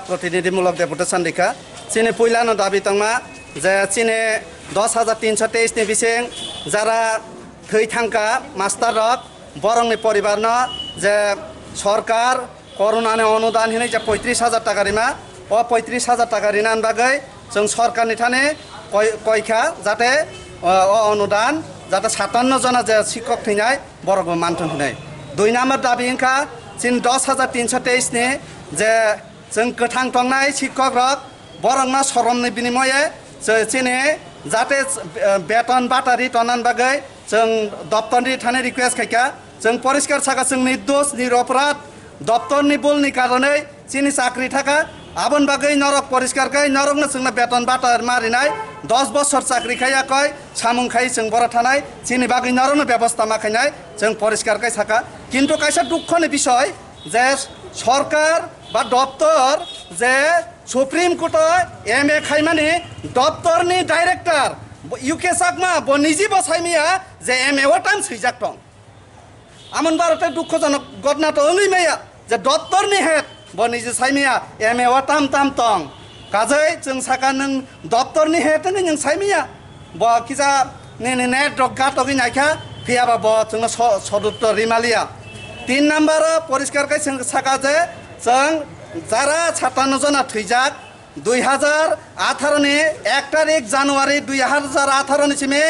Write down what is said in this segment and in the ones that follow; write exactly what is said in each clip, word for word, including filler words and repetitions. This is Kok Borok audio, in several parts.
Protinidhimulok deputation rikha. Chini puilano dabi tongma je chini dos hajar tinso teis ni bising jara thwi thangkha master rok, borokni poribarno je sorkar Corona ni onudan hinwi je poitris hajar taka rima, o poitris hajar taka rinani bagwi chwng sorkarni thani koi-, koikha jate, o, o onudan jate satanno jona je sikkok thwinai borokbo manthung hinwi. Dui number dabi wngkha chini dos hajar tinso teis ni je chwng kwthang tongnai sikkok rok, borokno soromni binimoye chw-, chini jate, eh, beton bata ri tongnani bagwi chwng doptorni thani request khaikha. Chwng poriskar sakha, chwng nirdos, niroprad, doptorni bulni karonwi chini chakri thaka. Aboni bagwi norok poriskar khai norokno chwngno beton bata ma rinai, dos bosor chakri khaiya koi samung khai chwng boro thanai, chini bagwi norokno bebosta ma khainai chwng poriskar khai sakha. Kintu kaisa dukhoni bisoy, je sorkar ba doptor je Supreme Court o M A khaimani doptorni director bo U K Chakma bo niji bo saimaya je M A o tam swijak tong. Amon baro tei dukhojonok ghotna to wngwi maya je doptorni head bo niji saimaya M A o tam tam tong. Kajai chwng saka nwng doptorni head hwnwi nwng saimaya. Bo kisa nini net rok gatogwi naikha, phiyaba bo chwngno so-, sodutto rimaliya. Tin number o poriskar khe chwng saka je chwng jara satanno jona thwijak, dui hajar atharo ni ek tarik January dui hajar atharo ni simi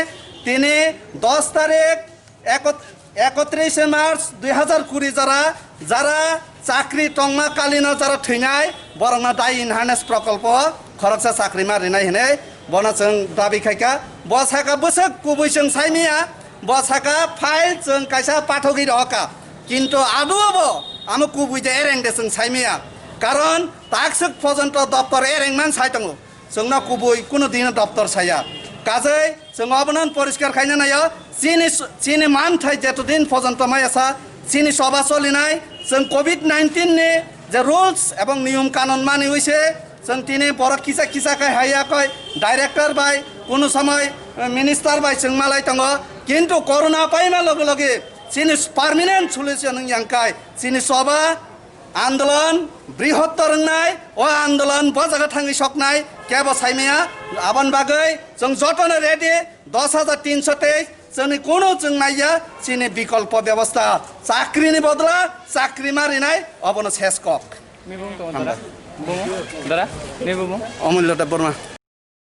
tini dos tarik ekot-, ekotris March dui hajar kuri jora jara chakri tongma kalino jara thwinai borokno dai enhanced prokolpo khoroksa chakri ma rinai hinwi bono chwng dabi khaikha. Bo saka bwswk kubui chwng saimaya, bo saka file chwng kaisa pathogwi rohorkha, kintu aduo bo amo kubui de ereng de chwng saimaya, karon takswk pojonto doptor ereng man sai tongo. Chwngno kubui kunu dino doptor saya. Kajai chwng obono poriskar khaina naio, chini s-, chini manthai jetodin pojonto maya sa, chini soba solinai, chwng covid nineteen ni je rules ebong niyom kanon maniwi se, chwng tini borok kisa kisa khai haiya koi director bai, kunu somoi, eh, minister bai chwng malai tongo, kintu corona paima loge loge chini permanent solution wngya wngkai chini soba andolon brihottor wngnai, o andolon bo jaga thangwi soknai kebo saimaya. Aboni bagwi chwng jotono ready, dos hajar tinso tei chwngni kunu chwng naiya chini bikolpo bebosta, chakrini bodla chakri ma rinai, obono ses kok. Ni bung tong dara? Bung? Dara? Ni bung? Omullo Debbarma.